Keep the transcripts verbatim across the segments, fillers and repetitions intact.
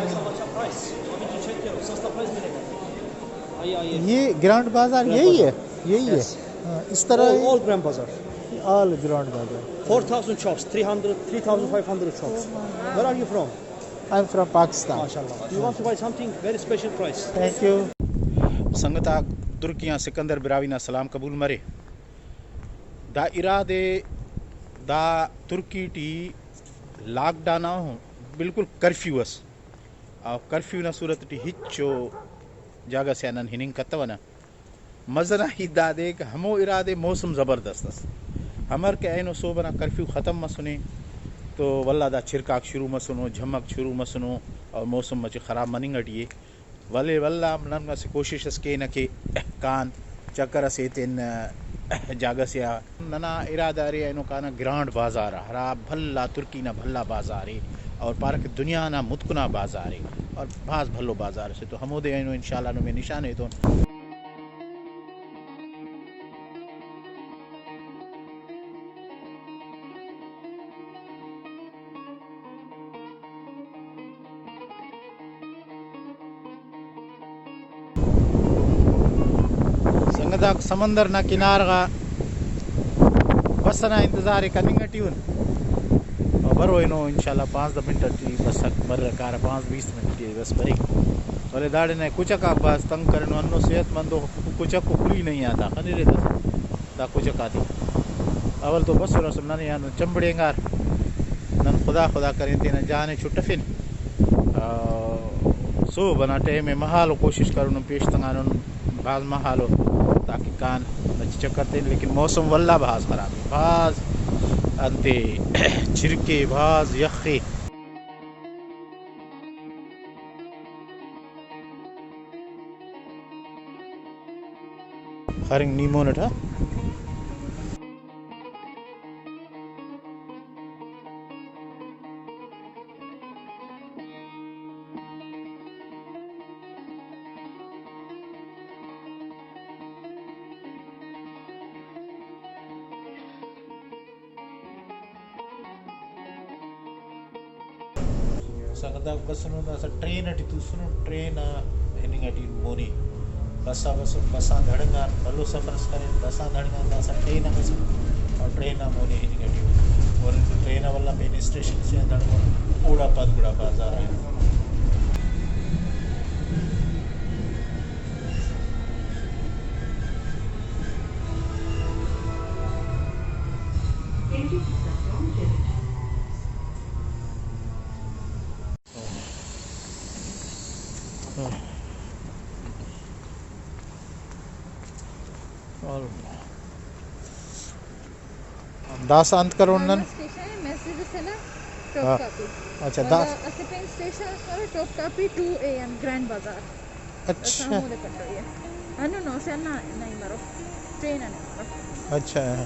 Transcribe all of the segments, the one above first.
اچھا، اچھا، پرائس ابھی تو چیک کرو، سستا پرائس ملے گا۔ آئیے، آئیے۔ یہ گرانڈ بازار گرانڈ یہی ہے؟ بازار۔ یہی ہے۔ یس۔ ہاں، اس طرح آل، ہی؟ آل گرانڈ بازار۔ آل گرانڈ بازار۔ Four thousand chops, three hundred, three thousand five hundred chops. Where are you from? I am from Pakistan. ماشاءاللہ۔ You want to buy something? Very special price. Thank you. سنگتاک، ترکی آن سکندر براہوئی نا سلام قبول مرے۔ دا ارادے، دا ترکی ٹی لاک ڈاؤن آ بالکل کرفیو اس۔ او کرفیو نا صورت ٹی ہچو جاگہ سے آ نن ہننگ کتونہ۔ مزہ نا ہیت دادے کہ ہمو ارادے موسم زبردست ئس۔ امر کہ اینو صوب ئنا کرفیو ختم مسنے تو ولدا دا چرکاک شروع مسنو، جھمک شروع مسنو اور موسم مچہ خراب مننگ ٹی ءِ۔ ولے ولدا ہم نن اسہ کوشش اس کینہ کہ کان چکر ئسے ایتن جاگہ سے آ۔ ننا ارادہ ارے اینو کانہ گرانڈ بازار آ، ہرا بھلا ترکی نا بھلا بازار ءِ اور پارہ کہ دنیا نا متکنا بازار ءِ اور بھاز بھلو بازار اسے تو ہمودے اینو انشاءاللہ نمے نشان ایتون۔ سنگتاک، سمندر نا کنار غا بس ئنا انتظار ءِ کننگ ٹی ان۔ او برو اینو انشاءاللہ پانزدہ منٹ ٹی بس اک بر کارہ، پانزدہ بیست منٹ ٹی بس بریک۔ ولے داڑے نئے کچک آک بھاز تنگ کرینو، ہندن صحت مندو کچک و کلی نہیں آتا خنرے تہ۔ دا کچک آتے اول تو بسرہ، ننے آن چمبڑینگار، نن خدا خدا کرین تینا جان ءِ چھٹفن۔ آ، صحب ئنا ٹائم ءِ مہالو کوشش کرونن پیش تنگانن، بھاز مہالو تاکہ کان مچہ چکر تین، لیکن موسم ولدا بھاز خراب ءِ، بھاز انتے چرکے، بھاز یخے۔ خارنگ نی مون اٹ ہا۔ سنگتاک بسنو، داسہ ٹرین اٹی توسنو، ٹرین آ ہننگ اٹی مونی بس آ بسن، بس آن دڑنگان بھلو سفر اس کرین، بس آن دڑنگان داسہ ٹرین آ بسن اور ٹرین آ مونی ہننگ اٹی مونی۔ اور ٹرین آ ولدا پین اسٹیشن سے آ دڑنگان، اوڑا پد گڑا بازار آ۔ داسہ انت کرون نن؟ اسٹیشن ہے، میسج اسے نا، ٹاپ ہاں۔ کاپی۔ اچھا، ولدا دا اسہ پین اسٹیشن اس مرو، ٹاپ کاپی ٹو اے ایم، گرینڈ بازار۔ اچھا۔ ہمودے پٹوئی ءِ۔ ہندن نو سے نا نہیں مرو۔ ٹرین آ نہیں مرو۔ اچھا۔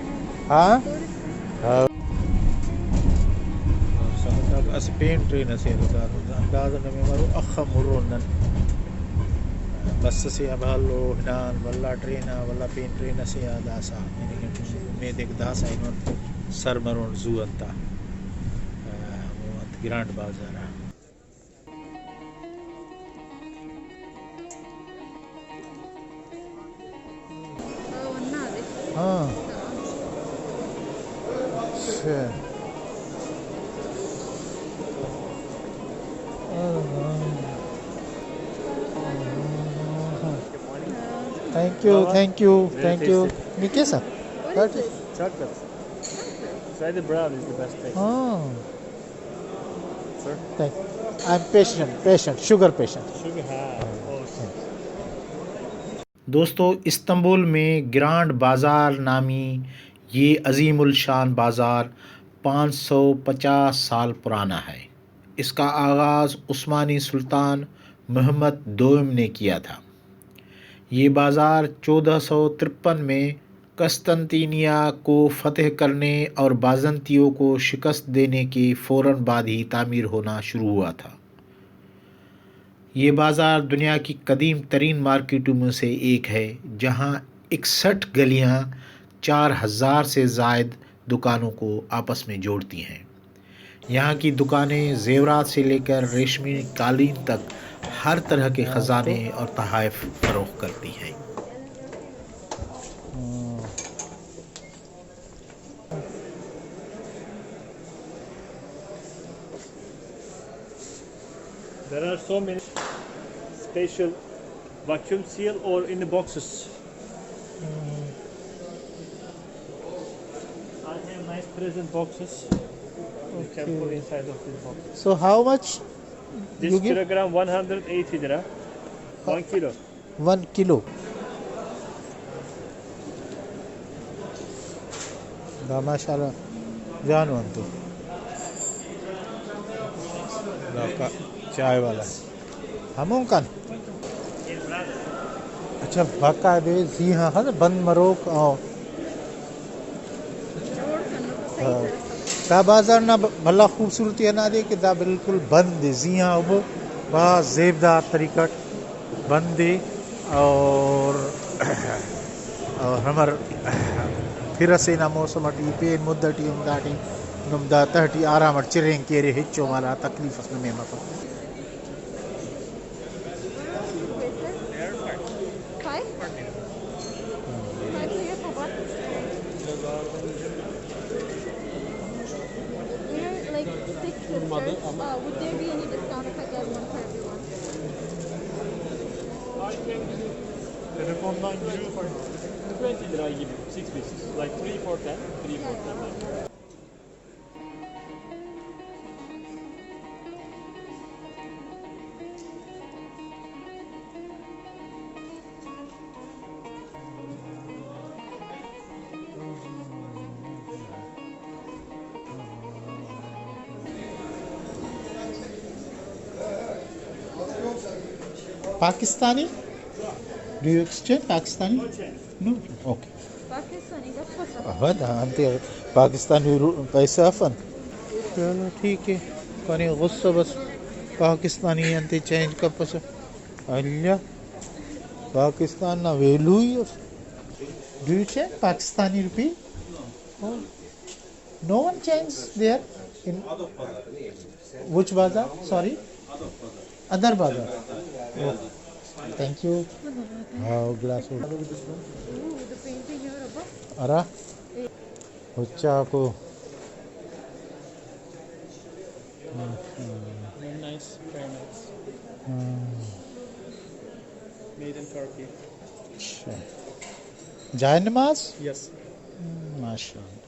ہاں۔ ہاں؟ ہاں۔ اسہ پین ٹرین اسے اندازہ نمے مرو، اخہ مرون نن۔ بس اسے آ بھلو ہنان، ولدا ٹرین آ، ولدا پین ٹرین اسے آ داسہ۔ یعنی کہ امیت ایک داسہ اینو سر مرون زو انت آ، ہمو انت گرانڈ بازار آ۔ ہاں۔ اچھا۔ Thank you, thank you, thank you. نی کیسہ؟ Chocolate. Try the brown, is the best taste. ہاں۔ Sir? Thank you. I am patient, patient, sugar patient. Sugar, ہاں۔ Oh, okay. دوستو، استنبول میں گرانڈ بازار نامی یہ عظیم الشان بازار پانچ سو پچاس سال پرانا ہے۔ اس کا آغاز عثمانی سلطان محمد دوئم نے کیا تھا۔ یہ بازار چودہ سو ترپن میں قسطنطینیہ کو فتح کرنے اور بازنطیوں کو شکست دینے کے فوراً بعد ہی تعمیر ہونا شروع ہوا تھا۔ یہ بازار دنیا کی قدیم ترین مارکیٹوں میں سے ایک ہے، جہاں اکسٹھ گلیاں چار ہزار سے زائد دکانوں کو آپس میں جوڑتی ہیں۔ یہاں کی دکانیں زیورات سے لے کر ریشمی قالین تک ہر طرح کے خزانے اور تحائف فروخت کرتی ہیں۔ There are so many special vacuum seal or in the boxes. I have nice present boxes. You can put Okay. Inside of these boxes. So how much This you give? Kilogram one hundred eighty dirham. One kilo. One kilo. دا ماشاءاللہ جان وانتو۔ دا کا چائے والا۔ ہمون کن۔ اچھا، باقاعدہ زی ہاں خاص بند مروک او۔ ہاں۔ دا بازار نا ب-، بھلا خوبصورتی ہندادے کہ دا بالکل بند ءِ، زی آن ابو بھاز زیبدار طریقہ ئٹ بند ءِ۔ اور، اور ہمر پھر اسے نا موسم ٹی پین مدہ ٹی ہم داٹی نم دا تہٹی آرام اٹ چرینگ کیرے، ہچو مالا تکلیف اس نمے مفک۔ Five? Five lira for what? They're like six sisters. Uh, would there be any discount if I get one for everyone? Telefondan giriyor. Twenty lira gibi, six pieces. Like three for ten, three for ten. Pakistani? Do you exchange Pakistani? No? Okay. Pakistani گپ اس اف۔ اوا دا انتے پاکستانی رو-، پیسہ افن۔ چلو ٹھیک ہے۔ کنے غصہ بس پاکستانی انتے چینج کپسہ۔ اللہ، پاکستان نا ویلو ہی if. Do you change Pakistani rupee? No one change there in which bazaar? Sorry? Other bazaar. Oh, thank you. ہاں، گلاس ہو۔ ہرا؟ اچھا کو۔ Very nice, very nice. ہاں۔ Made in Turkey. اچھا۔ جائے نماز؟ Yes. ماشاءاللہ۔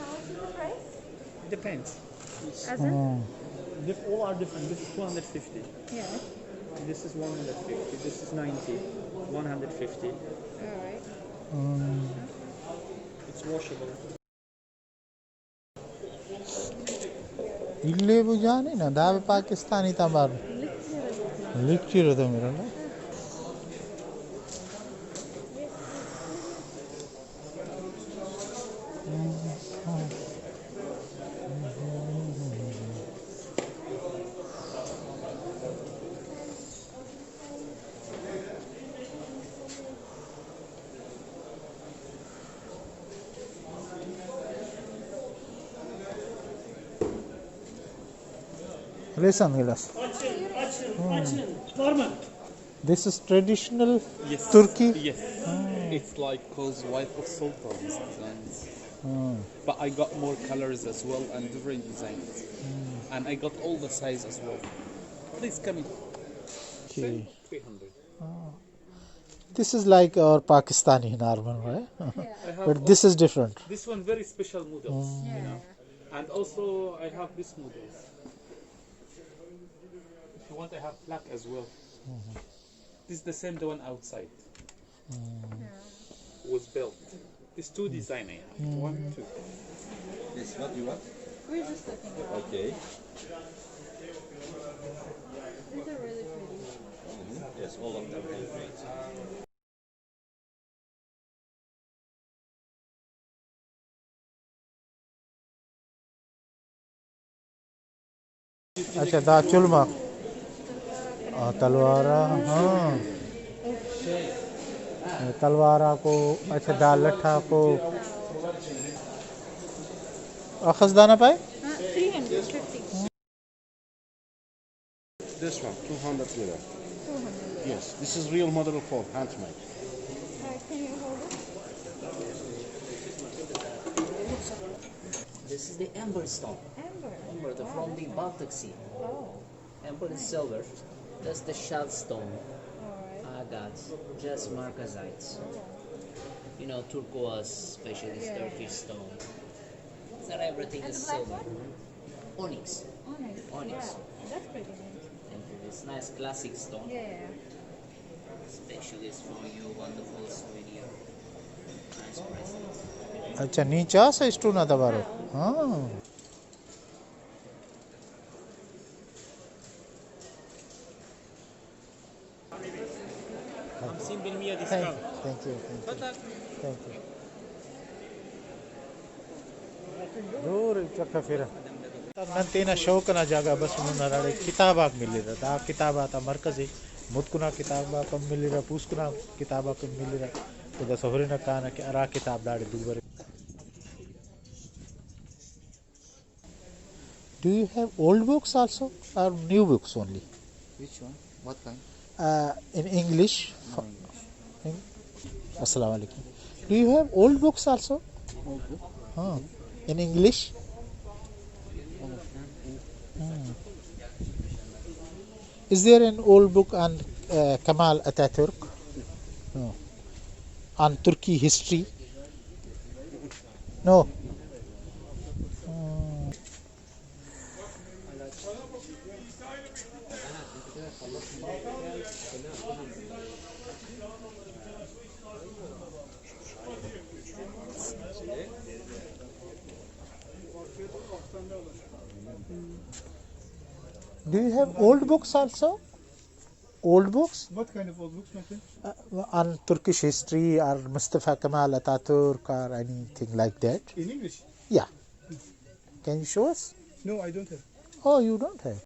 How much is the price? It depends. As in? ہاں۔ This all are different. This is two hundred fifty. Yeah. This is one hundred fifty. This is ninety. One hundred fifty. All right. ہاں۔ It's washable. الیبو جانے نا، دا پاکستانی تا بار لکھ چیرہ تو میرا نا۔ Listen, Vilas. Açın, açın, açın. Normal. This is traditional Yes. Turkey? Yes. Ah. It's like cause wife of sultans designs. Ah. But I got more colors as well and different designs. Mm. And I got all the size as well. Please come in. Okay. Three hundred. Ah. This is like our Pakistani normal, right? Yeah. I have But this also is different. This one very special models, Mm. you know. And also I have this models. If you want, I have black as well. Mhm. This is the same, the one outside. Was built. It's two design I have. One, two. This, what do you want? We're just looking at. Okay. These are really pretty. Yes, all of them handmade. اچھا، دا چلم آک۔ آ، تلوار آ، ہاں۔ تلوار آکو، اچھا، دا لٹ آکو۔ اخس دانا پائے؟ ہاں، three hundred fifty. This one, two hundred lira. Two hundred. Yes, this is real mother of pearl, handmade. Uh, can you hold it? This is the amber stone. Amber. Amber, the, wow, from the Baltic Sea. Oh. Amber is silver. That's the shell stone. All right. Agates, just markazites. Oh. You know, turquoise, especially this Turkish stone. So everything is silver. And the black one? Onyx. Onyx. Onyx. Wow, that's pretty nice. Thank you. It's nice classic stone. Yeah. Special is for you, wonderful souvenir. Nice present. اچھا، نی چاس اسٹون آتا بارو؟ ہاں۔ خمسین بالمئة discount. Thank you, thank you. جوڑ چکا پھرا۔ نن تینا شوق ئنا جاگہ بسنن، ہراڑے کتاب آک ملرہ، دا کتاب آتا مرکز ءِ۔ متکنا کتاب آک ہم ملرہ، پوسکنا کتاب آک ہم ملرہ۔ تو داسہ ہُرنہ کانہ کہ ہرا کتاب داڑے دو برے۔ Do you have old books also or new books only? Which one? What kind? Uh, in English. No English. In, Assalamu alaikum. Do you have old books also? Old book? Huh. In English? Oh, hmm. Is there an old book on uh, Kemal Ataturk? No. On Turkey history? No. Hmm. Do you have old books also? Old books? What kind of old books, my friend? Uh, on Turkish history or Mustafa Kemal Ataturk or anything like that. In English? Yeah. Can you show us? No, I don't have. Oh, you don't have.